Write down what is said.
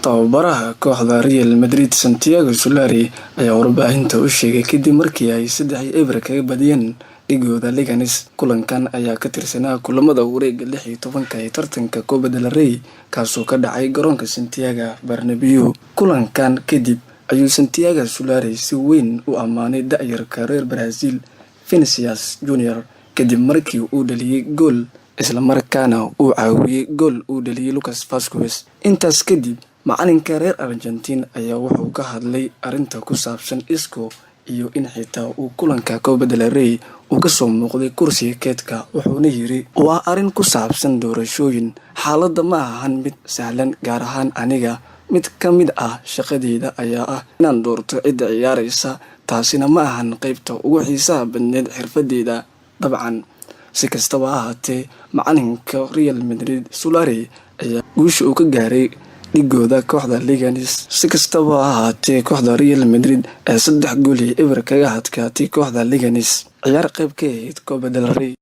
Tababaraha kooxda Real Madrid, Santiago Solari, ayaa warbaahinta u sheegay kadib markii ay 3-0 kaga badiyeen dhigooda Leganes. Kulankan ayaa ka tirsanaa kulamada wareega 16-ka ee tartanka Copa del Rey, kaasoo ka dhacay garoonka Santiago Bernabeu. Kulankan kadib ayuu Santiago Solari si weyn u ammaanay da'yarka reer Brazil Vinicius Junior, kadib markii uu dhaliyay gool islamarkaana uu caawiyey gool uu dhaliyay Lucas Vazquez. Intaas kadib, macalinka reer Argentine ayaa wuxuu ka hadlay arrinta ku saabsan Isco iyo in xitaa uu kulanka Copa del Rey uu kasoo muuqday kursiga keedka, wuxuuna yiri: "Waa arrin ku saabsan doorashooyin. Xaaladda ma ahan mid sahlan, gaar ahaan aniga. Mid ka mid ah shaqadeyda ayaa ah inaan doorto cidda ciyaareysa. Taasina ma ahan qeybta ugu xiisaha badneed xirfadeyda dabcan." Si kastaba ha ahaatee, macalinka Real Madrid Solari ayaa guusha uu ka gaaray dhigooda kooxda Leganes. Si kastaba ha ahaatee, kooxda Real Madrid ee 3-0 kaga adkaatay kooxda Leganes, ciyaar qayb ka ahayd Copa del Rey.